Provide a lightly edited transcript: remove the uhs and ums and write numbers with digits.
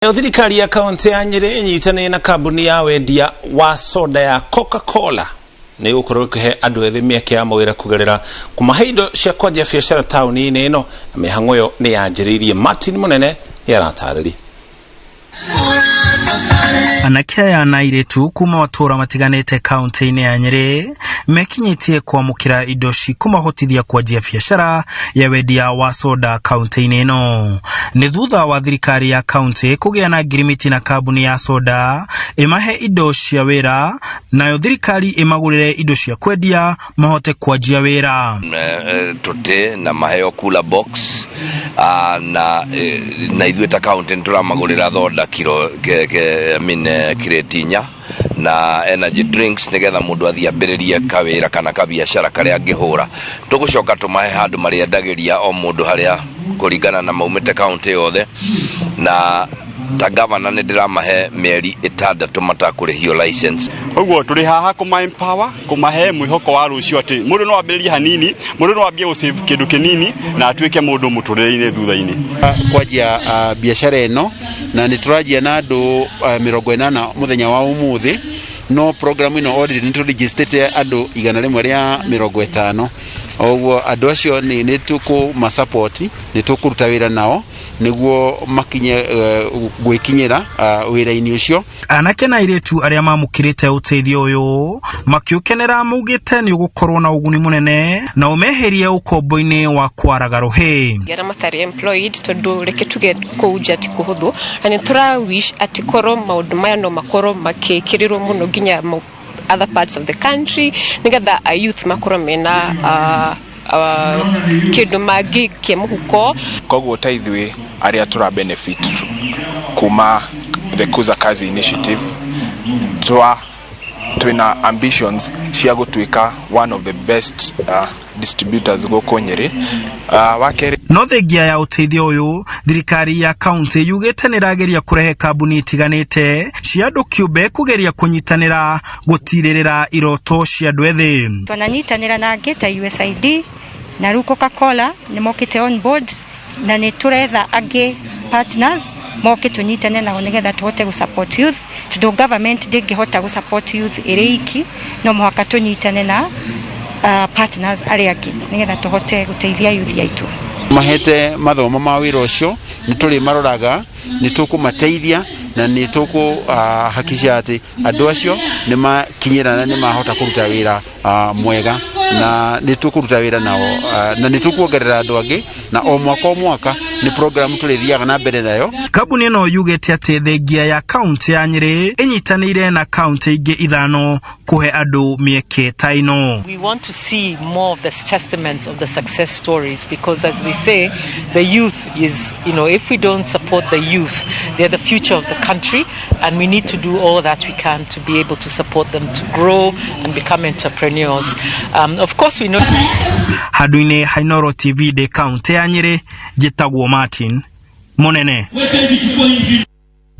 Nayo thirikari ya kaunti ya Nyĩrĩ ĩnyitanĩire na kambuni ya wendia wa soda ya Coca-Cola nĩ gũkorwo ĩkĩhe andũ ethĩ mĩeke ya mawĩra kũgerera kũmahe indo cia kwanjia biacara taũni-inĩ ĩno, na mĩhang'o ĩyo nĩ yanjĩrĩirie. Martin Mũnene nĩ aratarĩria. Anake aya na airĩtu kuma matũũra matiganĩte kaunti-inĩ ya Nyĩrĩ mekinyĩtie kwamũkĩra indo cikũmahotithia kwanjia biacara ya wendia wa soda kaunti-inĩ ĩno. Nĩ thutha wa thirikari ya kaunti kũgĩa na ngirimiti na kambuni ya soda ĩmahe indo cia wĩra, nayo thirikari ĩmagũrĩre indo cia kwendia mahote kwanjia wĩra. Tũtĩ na maheo cooler box, na ithuĩ ta county nĩ tũramagũrĩra thonda kiro I mean, kirĩti 4 na energy drinks, nĩgetha mũndũ athiĩ ambĩrĩrie kawĩra kana kabiacara karĩa angĩhũra. Tũgũcoka tũmahe handũ marĩendagĩria o mũndũ harĩa kũringana na maumĩte county yothe, na ta governor nĩ ndĩramahe mĩeri 6 matakũrĩhio license. Ũguo tũrĩ haha kũma empower, kũmahe mwĩhoko wa rũciũ atĩ mũndũ no ambĩrĩrie hanini, mũndũ no ambie gũsave kĩndũ kĩnini na atuĩke mũndũ mũtũrĩre-inĩ thutha-inĩ. Kwanjia biacara ĩno, na nĩ tũranjia na andũ 80 mũthenya wa ũmũthĩ, no program ĩno already nĩ tũregistrĩte andũ 150. Ũguo andũ acio nĩ tũkũma support, nĩ tũkũruta wĩra nao nĩguo makinye gwĩkinyĩra wĩra-inĩ ũcio. Anake na airĩtu arĩa mamũkĩrĩte ũteithio ũyũ makĩũkenera, maugĩte nĩ ũgũkorwo na ũguni mũnene na ũmeherie ũkombo-inĩ wa kwaraga rũhĩ. Arĩa matarĩ employed, tondũ reke tuge kũu nja ti kũhũthũ, na nĩ tũra wish atĩ korwo maũndũ maya no makorwo makĩkĩrĩrwo mũno nginya other parts of the country, nĩgetha a youth makorwo mena kĩndũ mangĩikia mũhuko. Koguo ta ithuĩ arĩa tũra benefit kuma the Kuza Kazi Initiative, twa twina ambitions cia gũtuĩka one of the best distributors gũkũ Nyĩrĩ. Wa kerĩ No thengia ya ũteithio ũyũ, thirikari ya kaunti yugĩte nĩ ĩrageria kũrehe kambuni itiganĩte cia andũ kĩũmbe kũgeria kũnyitanĩra gũtirĩrĩra iroto cia andũ ethĩ. Twananyitanĩra na angĩ ta USAID na rĩu Coca-Cola nĩ mokĩte on board, na nĩ tũretha angĩ partners moke tũnyitane nao nĩgetha tũhote gũ support youth, tondũ government ndĩngĩhota gũ support youth ĩrĩ iki, no mũhaka tũnyitane na partners arĩa angĩ nĩgetha tũhote gũteithia youth yaitũ. Mahete mathomo ma wĩra ũcio, nĩ tũrĩ maroraga, nĩ tũkũmateithia na nĩ tũkũhakikisha atĩ andũ acio nĩ makinyĩra na nĩ mahota kũruta wĩra mwega, na nĩ tũkũruta wĩra nao na nĩ tũkuongerera andũ angĩ, na o mwaka o mwaka nĩ program tũrĩthiaga na mbere nayo. Kambuni ĩno yugĩte atĩ thengia ya kaunti ya Nyĩrĩ ĩnyitanĩire na kaunti ingĩ 5 kũhe andũ mĩeke ta ĩno. We want to see more of the testaments of the success stories because, as they say, the youth is, if we don't support the youth, they're the future of the country, and we need to do all that we can to be able to support them to grow and become entrepreneurs. Of course, we know. Handũ-inĩ ha Inooro TV ndĩ kaunti ya Nyĩrĩ, njĩtagwo Martin Mũnene.